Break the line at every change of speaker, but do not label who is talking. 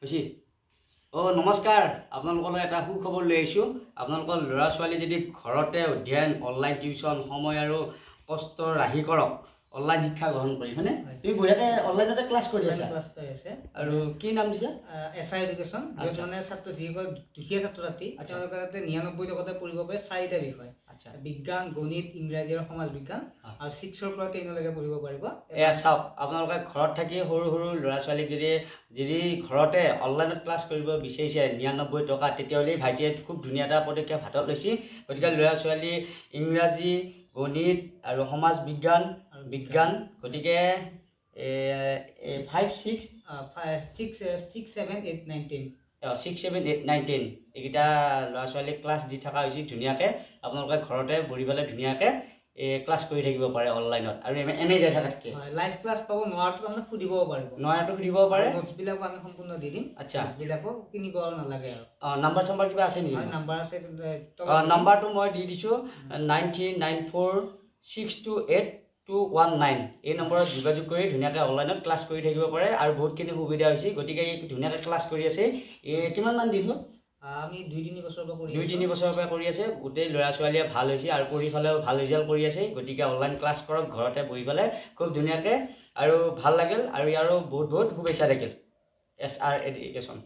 হৈছে। অঁ, নমস্কাৰ, আপোনালোকলৈ এটা সুখবৰ লৈ আহিছোঁ। আপোনালোকৰ ল'ৰা ছোৱালী যদি ঘৰতে অধ্যয়ন, অনলাইন টিউশ্যন, সময় আৰু কষ্ট ৰাহি কৰক অনলাইন শিক্ষা গ্ৰহণ কৰি, হয়নে? তুমি বঢ়িয়াকৈ অনলাইনতে ক্লাছ কৰি আছা?
ক্লাছ হৈ আছে।
আৰু কি নাম দিছা?
এছ I education, য'ত মানে ছাত্ৰ, যিসকল দুখীয়া ছাত্ৰ ছাত্ৰী, তেওঁলোকে যাতে 99 টকাতে পঢ়িব পাৰে চাৰিটা বিষয়, বিজ্ঞান, গণিত, ইংৰাজী আৰু সমাজ বিজ্ঞান, আৰু 6ৰ পৰা 10লৈকে পঢ়িব পাৰিব।
এয়া চাওক, আপোনালোকে ঘৰত থাকি সৰু সৰু ল'ৰা ছোৱালীক যদি ঘৰতে অনলাইনত ক্লাছ কৰিব বিচাৰিছে 99 টকা, তেতিয়াহ'লে ভাইটিয়ে খুব ধুনীয়া এটা পদক্ষেপ হাতত লৈছে। গতিকে ল'ৰা ছোৱালী ইংৰাজী, গণিত আৰু সমাজ বিজ্ঞান, বিজ্ঞান, গতিকে 5, 6
6, 6, 7, 8, 9, 10।
6, 7, 8, 9, 10, এইকেইটা ল'ৰা ছোৱালীক ক্লাছ দি থকা হৈছে ধুনীয়াকৈ। আপোনালোকে ঘৰতে বহি পেলাই ধুনীয়াকৈ এই ক্লাছ কৰি থাকিব পাৰে অনলাইনত আৰু এনেই যাই থকাতকৈ।
লাইভ ক্লাছ পাব, নোৱাৰাটো তাৰমানে সুধিবও পাৰিব।
নোৱাৰাটো সুধিব পাৰে।
নোটছবিলাকো আমি সম্পূৰ্ণ দি দিম। নোটছবিলাকো কিনিব আৰু নালাগে আৰু।
অঁ, নাম্বাৰ চাম্বাৰ কিবা আছে নেকি?
হয়, নাম্বাৰ আছে।
অঁ, নাম্বাৰটো মই দি দিছোঁ, 9394628219। এই নম্বৰত যোগাযোগ কৰি ধুনীয়াকৈ অনলাইনত ক্লাছ কৰি থাকিব পাৰে আৰু বহুতখিনি সুবিধা হৈছে। গতিকে এই ধুনীয়াকৈ ক্লাছ কৰি আছে। এই কিমানমান দিন হ'ল?
আমি 2-3 বছৰৰ পৰা কৰি
2-3 বছৰৰ পৰা কৰি আছে। গোটেই ল'ৰা ছোৱালীয়ে ভাল হৈছে আৰু পঢ়ি পেলাইও ভাল ৰিজাল্ট কৰি আছে। গতিকে অনলাইন ক্লাছ কৰক ঘৰতে বহি পেলাই খুব ধুনীয়াকৈ, আৰু ভাল লাগিল আৰু ইয়াৰো বহুত বহুত শুভেচ্ছা থাকিল এছ আৰ এডুকেশ্যন।